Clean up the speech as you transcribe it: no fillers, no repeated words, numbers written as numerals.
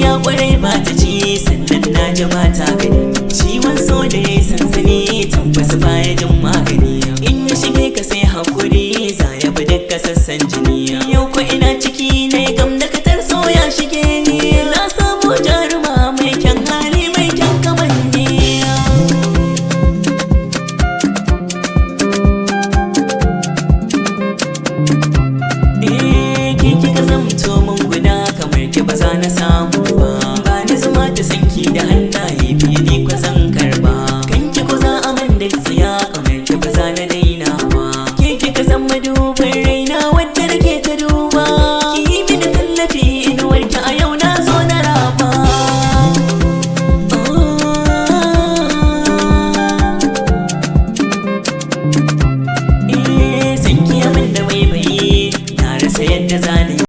Kishiya kwarai ba ta ci, sannan na ji ba ta gani. Ciwon so da ya sansani, tabbas baya jin magani. In ya shige ka sai hakuri, za ya bi dukka sassan jini. Yau ko ina ciki na gam da katar so ya shige ni. Na samu jaruma mai kyan hali, mai kyan kamanni. Eh, ke kika zamto mun guda, kamar ki ba za na samu ba. Ba ni zuma ta sanki da hannaye biyu, ni ko zan karba. Kanki ko za a man da tsiya, kamar ki ba za na daina ba. Ke kika zama duban raina, wadda nake ta duba. Ki yi mini tallafi, inuwar ki a yau na zo na raba. Eh, sanki ya min da baibayi, na rasa yadda zani.